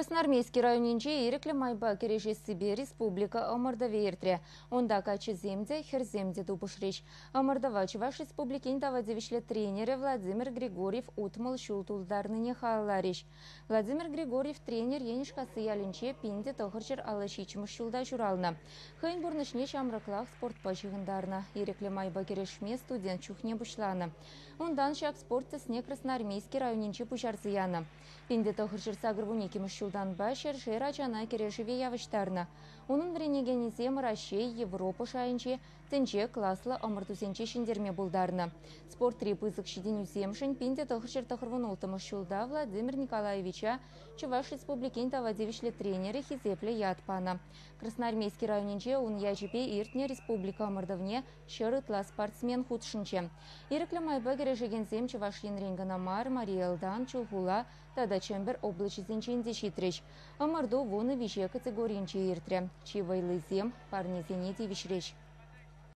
Красноармейски районӗнче ирӗклӗ майпа кӗрешессипе республика ӑмӑртӑвӗ иртрӗ. Унта каччӑсем те, хӗрсем те тупӑшрӗҫ. Ӑмӑртӑва Чӑваш Республикин тава тивӗҫлӗ тренерӗ Владимир Григорьев 60 ҫул тултарнине халалларӗҫ. Владимир Григорьев тренер Енӗшкасси ялӗнче 1957 ҫулта ҫуралнӑ. Хӑйӗн пурнӑҫне ҫамрӑклах спортпа ҫыхӑнтарнӑ. Ирӗклӗ майпа кӗрешме студент чухне пуҫланӑ. Унтан ҫак спорт тӗсне Красноармейски районӗнче пуҫарса янӑ. 1982 ҫултанпа ҫӗршер ачана кӗрешӗве явӑҫтарнӑ. Унӑн вӗренекенӗсем Раҫҫей, Европа шайӗнче тӗнче класлӑ ӑмӑртусенче ҫӗнтерме пултарнӑ. Спортри пысӑк ҫитӗнӳсемшӗн 1996 ҫулта Владимир Николаевича Чӑваш Республикин тава тивӗҫлӗ тренерӗ хисеплӗ ят панӑ. Красноармейски районӗнче ун ячӗпе иртнӗ республика ӑмӑртӑвне 100 ытла спортсмен хутшӑнчӗ. Ирӗклӗ майпа кӗрешекенсем Чӑваш Енрен кӑна мар, Мари Элтан, Чулхула тата Чӗмпӗр облаҫӗсенчен те ҫитрӗҫ. Ӑмӑрту 10 виҫе категорийӗнче иртрӗ. Чи вӑйлисем парнесене тивӗҫрӗҫ.